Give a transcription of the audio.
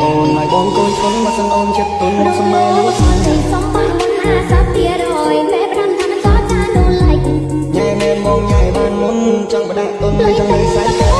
អូនឲ្យបងកូនឈុនមកសិនអូនចិត្តទុនមកសម័យលួច សំបាមុន50%មេប្រាំថាមិនក៏ចានូឡៃ ញ៉ែមែនបងញ៉ែបានមុនចង់បដាក់ទុនចង់នៅសាច់។